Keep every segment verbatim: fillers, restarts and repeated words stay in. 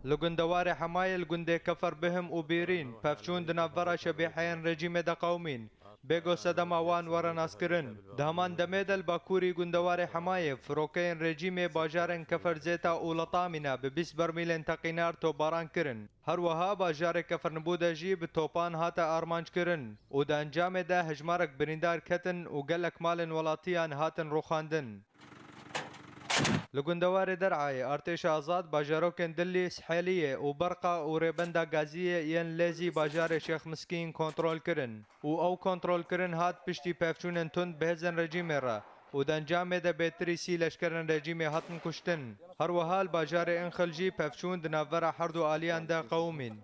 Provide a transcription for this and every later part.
Li gundewarê Hemayê li gundê Kefer Bihim û Bîrîn pevçûn di navbera şebîheyên rejîmê de qewimîn. Bêgo sedema wan were naskirin. Di heman demê de li bakurî gundewarê Hemayê firokeyên rejîmê bajarên Kefer Zêta û Letamîna bi bîst bermîlên teqînar topbaran kirin. Her wiha bajarê Kefernibû de jî bi topan hate armanckirin û di encamê de hejmarek birîndar ketin û gelek malên welatiyan hatin rûxandin. Li gundewarê Derayê, Artêşa Azad bajarokên Dilî, Sihêliyê û Berqa û rêbenda Gaziyê yên Lêzî bajarê Şêx Miskîn kontrol kirin û ew kontrolkirin hat piştî pevçûnên tund bi hêzên rejîmê re û di encamê de bêtirî sî leşkerên rejîmê hatin kuştin. Her wiha li bajarê Inxil jî pevçûn di navbera herdu aliyan de qewimîn.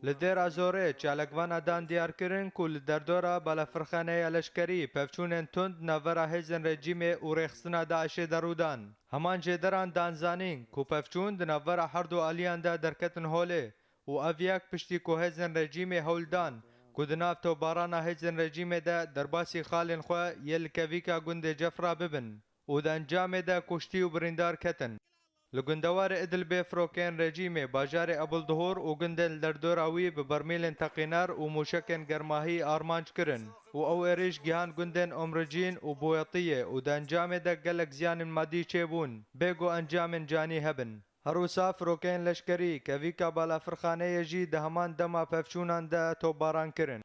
Li Dêra Zorê çalakvana dan diyar kirin ku li derdora balafirxaneya leşkerî pevçûnên tund navbera hêzên rejîmê û rêxistina DAIŞê de rû dan. Heman jêderan dan zanîn ku pevçûn di navbera herdu aliyan de derketin holê û ev yek piştî ku hêzên rejîmê hewl dan ku di nav topbarana hêzên rejîmê de derbasî xalên xwe yê li kevîka gundê Cefra bibin û di encamê de kuştî û birîndar ketin. Li gundewarê Idlibê firokeyên rejîmê bajarê Ebulduhur û gundên li derdora wî bi bermîlên teqînar û mûşekên germahî armanc kirin û ew êrîş gihan gundên Omricîn û Buwêtiyê û di encamê de gelek ziyanên madî çêbûn, bêgo encamên canî hebin. Her wisa firokeyên leşkerî kevîka balafirxaneyê jî di heman dema pevçûnan de topbaran kirin.